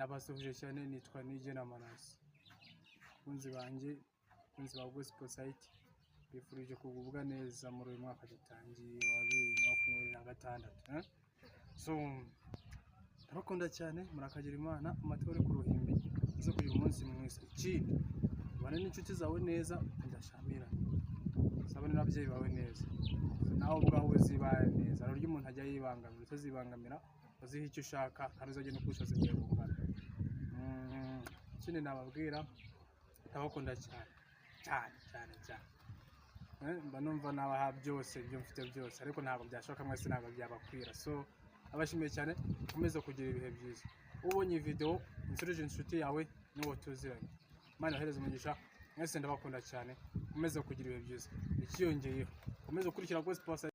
Ndabasuhuje cyane, nitwa Nigena Manasi. Bakunzi banjye, bakunzi ba Gospel Site, mbifurije kugubwa neza muri uyu mwaka dutangiye wa 2026, eh? So ndabakunda cyane, murakagira Imana, amatwi ari ku ruhimbi, uze kugira umunsi mwiza. Ikindi, ubane n'inshuti zawe neza, mudashamirana, usabane n'ababyeyi bawe neza, nawe ubwawe uzibane neza. Hari uburyo umuntu ajya yibangamira, utazibangamira, uziha icyo ushaka kandi uzajya no kubushobozi bwawe bungana. Ikindi nababwira, ndabakunda cyane cyane cyane cyane. Mba numva nabaha byose ibyo mfite byose, ariko ntabwo byashoboka, mwese ntabwo byabakwira. So abashimiye cyane, mukomeze kugira ibihe byiza. Ubonye iyi video, insurije inshuti yawe n'uwo tuziranye. Imana ibahereze umugisha mwese, ndabakunda cyane, mukomeze kugira ibihe byiza. Ikiyongeyeho, mukomeze gukurikira Gospel Site.